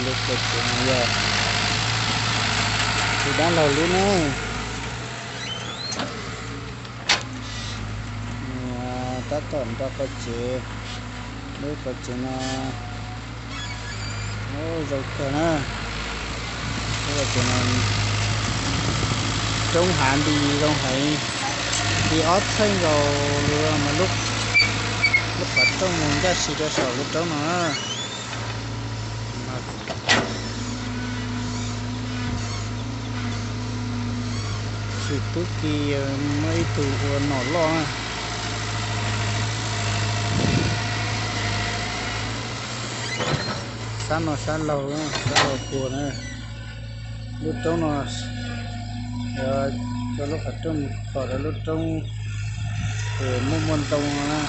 Lub qhov tsev no yog tus dab laug lub ne. Tab tom nrog qhov tsev, lub qhov tsev no zoo kawg na. Lub qhov tsev no roob hav nti zoo heev, nti ob txheej nkaus lub, lub qhov rooj mus ncaj si rau saum lub roob no. Tsis tub ki muaj ib tug ua nom loj na. Sab no sab laug, sab laug puag na. Lub roob no, cov lub qhov rooj mus kom rau lub roob es muaj muaj ntoo no na.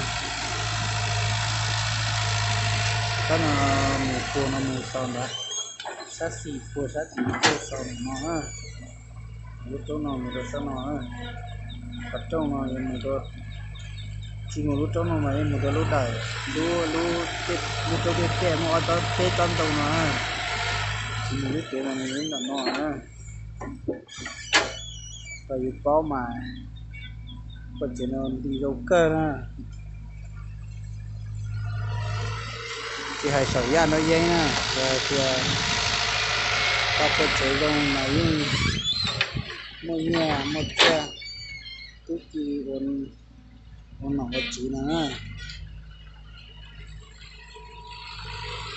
Sab no mus puag no mus xaus ntawd, sab xis puag sab tim tuaj xaus no na. Lub roob no mus rau sab no, qhov rooj no yuav mus rau, tsis mus lub roob no mas yuav mus rau lub daim, lub, lub roob tiaj tiaj muaj ob tsob peb tsob ntoo no, tsis mus lub tiaj no mus lub nram no na. Kom yus paub mas, qhov tsev no nti zoo kawg na. Tsis hais saum yaj nruab yeeb na, yog tias tau qhov tsev zoo mas yeej muaj nyiaj muaj txiaj, tub ki ua nom ua tswv no.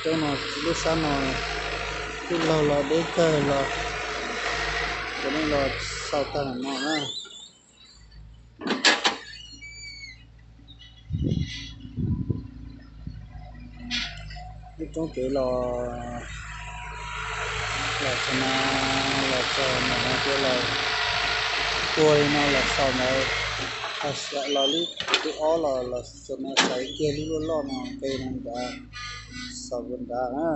Cov no, lub sab no, tub laug los deb kawg los, cov neeg los xaus tag no na. Lub roob kev los, los txog no, los txog no, los puag li no los xaus ntawd, los lub, lub ob los, los xaus no, xaus kiag lub loj loj no, nqes no ntawd, xaus ntawd na.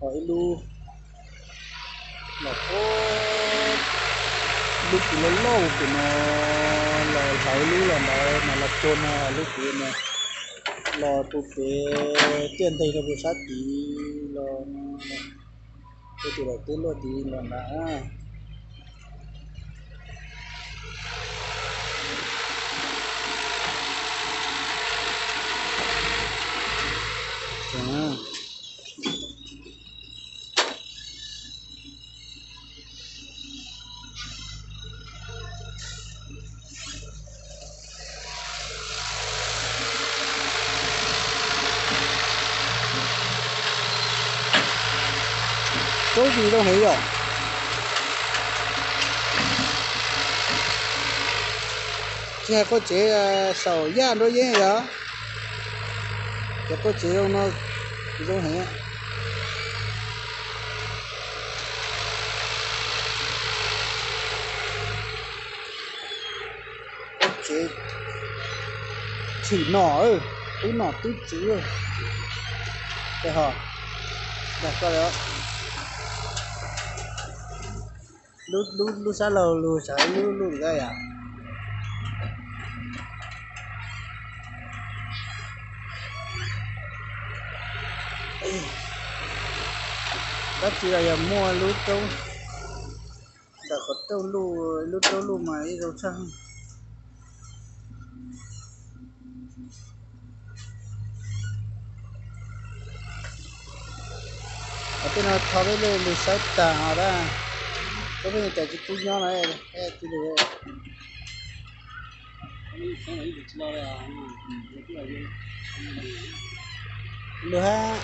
Ho ib lub los, lub kws loj loj kws no los, hlawv lub los ntawd mas los puag no, lub kws no los puag pem tiaj nteeg rau puag sab tid los, puag tim daim teb luaj tid los ntawd. Roob tsis zoo heev yom. Tsis hais qhov tsev saum yaj nruab yeeb yom, ces qhov tsev zoo no zoo heev. Qhov tsev thim nom, tub nom tub tswv. Ho dag koj, lub sab laug lug sawv lub lub ntawd yom. Tab sis los yog muaj lub roob, ntawm qhov rooj luj, lub roob luj mas ib zoo tshaj. Tej no tho peb lug saib tag ho dab, koj peb cov tsis pub nyob no, tis lug. Lug hab,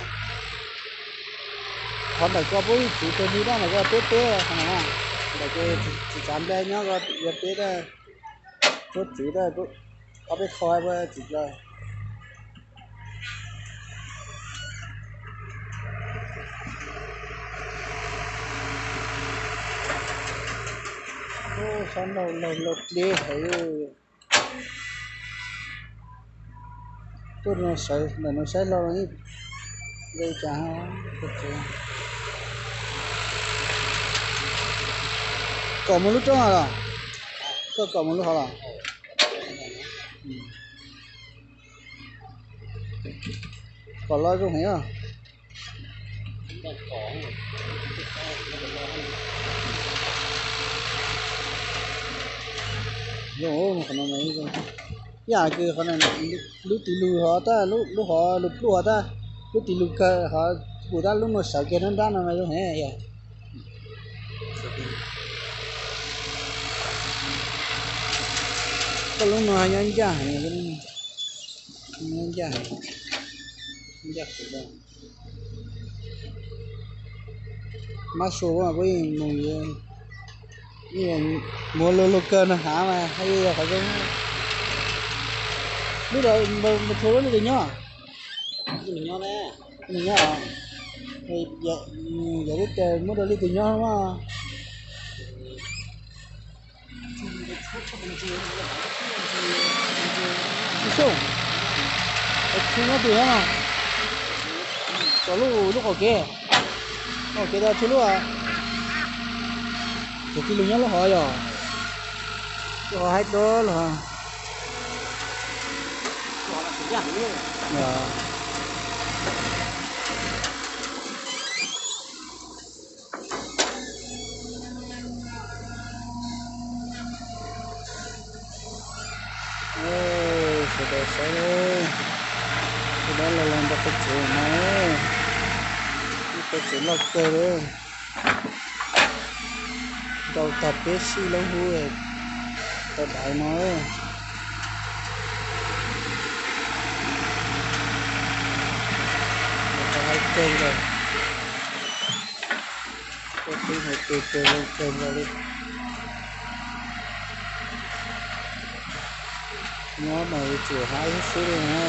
qhov ntawm ko pub txiv tug hli dab ntawm ko peb peb, ntawm ko tsis tsav nplej nyob ko yuav peb dab, pub txiv dab, ob peb qho pub txiv dab. Sab laug laug dleb heev. Tuaj no sawv ntawm no saib laug, kom mus lub roob no los? Koj kom mus lub hov los? Kom los zoo heev os. Zoo, qhov no ib yam kws qhov no, lub tis lug hov tab, lub hov lug pluj hov tab, lub tis lug kawg hov, kuv tab lub no sawv kiag nrab nrab no mas zoo heev yog. Koj lub no nyob ncaj heev, nyob ncaj heev, ncaj heev. Mab sua mas kuj yeej mus, muag luag luag kawg no hav mas yog qhov zoo. Lub, mus tshua lub leej twg nyob? Nyob, yog li cas muab rau leej twg nyob mas. Xyooj, tsis nyob twg no, txog lub, lub qaum kev, qaum kev tau tshuav lub, txog tij lug nyob lub hov yog, lub hov haib dua los. Sawv daws saib, sawv daws los los nrog qhov tsev no, qhov tsev loj kawg li, nrau tag peb sij lub hub tau daiv no. Tau hais kawg lawm, koj tub hais kawg kawg zoo kawg nkaus li. Nyob mas yuav tsum haib xwb li na.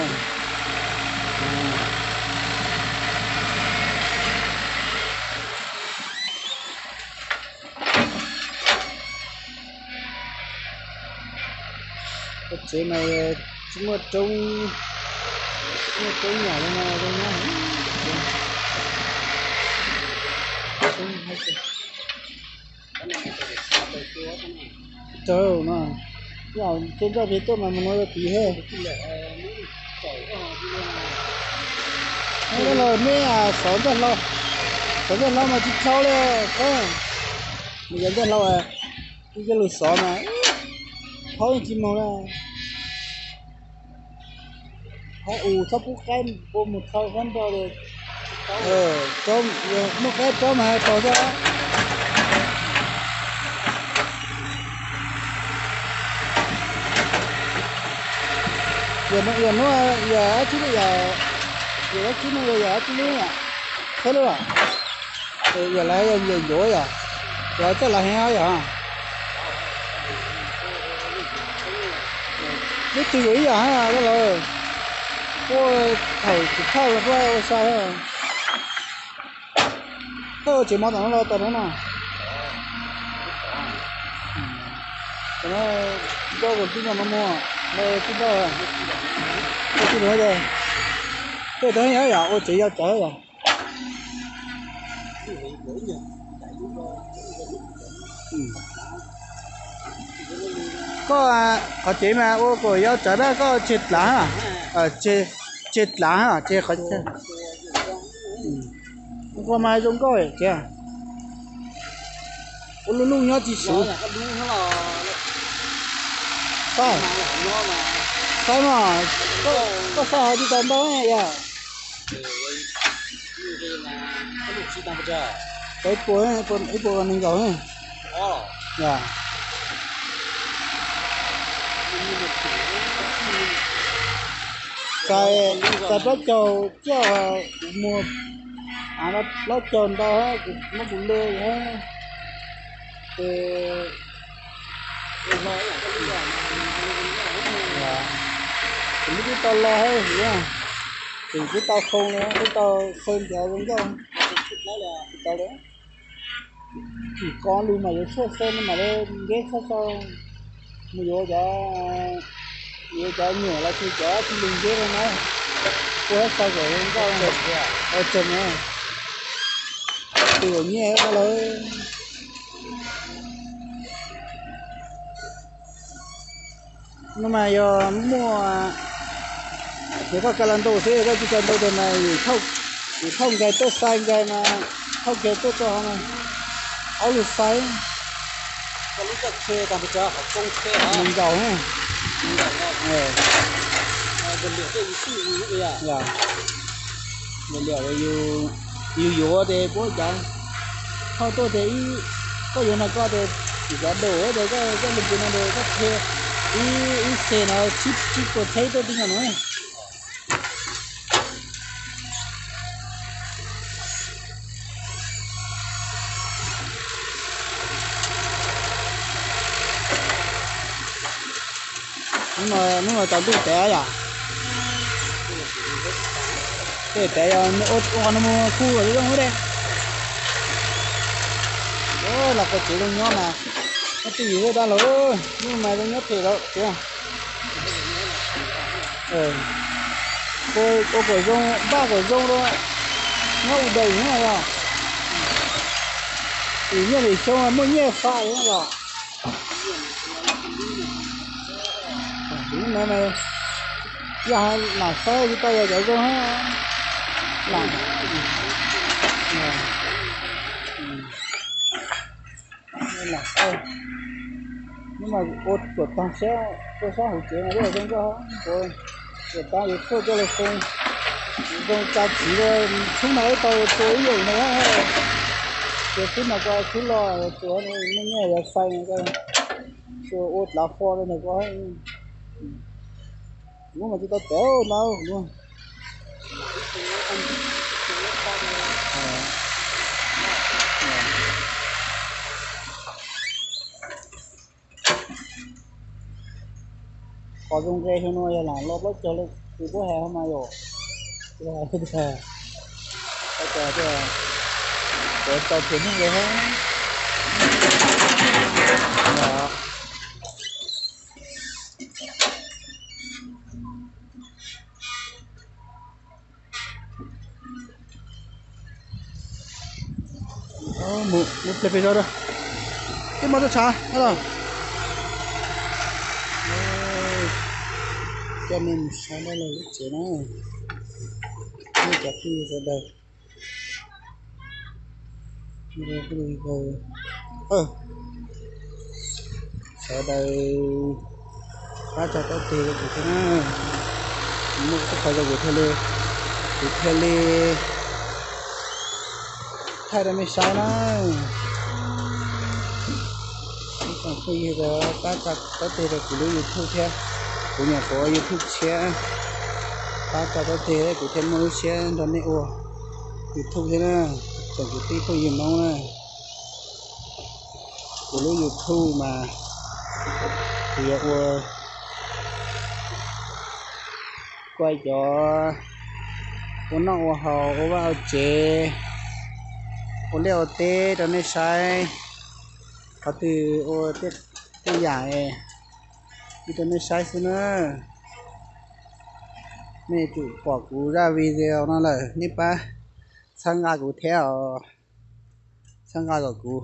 Lub tsev mas tsis muaj roob, tsis muaj roob nyom li no zoo nyob. Raug no, yog tsis nroj pem tuaj mas mus no yuav tiv he. Los neb xov ntxaj hlau, xov ntxaj hlau mas tsis dhau li, mus yog ntxaj hlau, tib coj lug xov mas thaub yeej tsis moog li. Hab us txhob pub qaib ua mus thau qab nrau li. Muaj qaib rau mas hais tau xwb. Yam nuav yog dab tsi lub, yog dab tsi no yog dab tsi lub, thawb lub, yog lawv yog ncuav yom, yog txawj lawv heev yom. Lub twg yog ib yam hab lawm, kuj thaum tsis thauj los kuj ua sai. Koj ua tsev mov tom no los tom no no? Tom no nkauj kuv tij no no muag, tij nkauj, tij nkauj, tej tau yog ua tsev yau tsawv yom. Koj qhov tsev mas ua kom yau tsawv na, koj tseg dlav, tseg dlav, tseg qhov, ua mas zoo nkauj tsev. Ua lub lub nyob tsis swv. Saib, saib mas, koj saib hais tsis tau ntau yog. Ib puas, ib puas nees nkaum. Txais plaub caug ciaj, kuv muag av plaub caug ntau, kuv muab kuv lw, ces kuv lub twb tau los hab, kuv twb tau khoo li, twb tau khoo ntiav zoo nkauj tau li. Tsis kov lug mas yuav tshuaj xeeb no mas li, nkeb txhob tau mus yuav cov, yuav cov nyuam los sis cov tsis lug nkeb no na, ua hab xav kom zoo nkauj, ua tseem na, tus nyiaj lawm. No mas yog muaj, yog koj kaw los ntau xwb, koj tsis kaw ntau tes mas yus thauj, Thauj nkais tuaj xais nkais mas, thauj nkais tuaj txog ob lub xais, nees nkaum. Liam liam, yus yuav tes puab cas, thauj tuaj tes ib, koj yuav no koj tes, yus cov daus tes koj, koj lus pus no tes koj qhia ib, ib xees no tsib, tsib puas txhiab tuaj tib no no. Hnub no tau ntuj tev yom. Tej tev yog ua qhov no mus kuj zoo ua dej. Los koj tsev zoo nyob mas, koj twj ywm dab laug, hnub mas zoo nyob phem lawm tiag. Ua kom zoo, npaj kom zoo rau nyob ua daws no yog. Tim nyiaj tim xyoo muaj nyiaj faj li yom. Yog lam saib tsis tau yog cov zoo, lam lam saib. Hnub no ua tuam taag siab, tuaj sab hauv tsev no lub zoo nkauj, tuam taag yus tuaj coj los xoo, zoo tsa tsiv rau, tshoob no ib tau tua ib yam no, tua tshoob no ko tshoob loj, tua muaj nyiaj yog xais no ko, tua ua dlav fo rau ntawm ko. Kuv mas tsis tau tev no. Qhov zoo nqe xyoo no yog lam los plaub caug leej, kuv twb hais mas yom. Plaub caug, tau txiv neej nqe thiab. Mus ple pes zog rau, twb muaj tub tshav los. Coj nej mus saib dab laug lub tsev na, nej cov phooj ywg sawv daws. Sawv daws pab tsa taub teg rau kuv thiab na. Muaj tub qhov rau kuv thiaj li, kuv thiaj li thaij rau nej saib na. Ib tsoom phooj ywg pab tsa taub teg rau kuv lub YouTube thiab. Kuv nyuam qhuav ua YouTube tshiab, pab tsa taub teg kuv thiaj muaj lub siab nrog nej ua YouTube thiab na. Tsoom kwv tij phooj ywg Hmoob na, kuv lub YouTube mas kuv yuav ua kuaj cov ua noj ua haus, ua vaj ua tsev, ua liaj ua teb rau nej saib. Qhov twg ua tej yam rau nej saib xwb na. Nej twb pom kuv zaj video no lawm, nej pab txhawb nqa kuv thiab os. Txhawb nqa kom kuv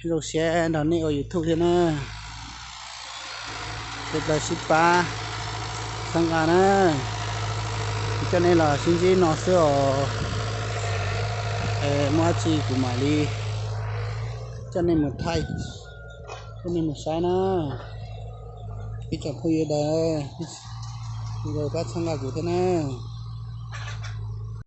zoo siab nrog nej ua YouTube thiab na. Sawv daws sib pab txhawb nqa na. Kuv coj nej los sib ntsib no xwb os. Muaj dab tsi kuv mam li coj nej mus thaij, coj nej mus saib na. Ib tsoom phooj ywg sawv daws, pab txhawb nqa kuv thiab na.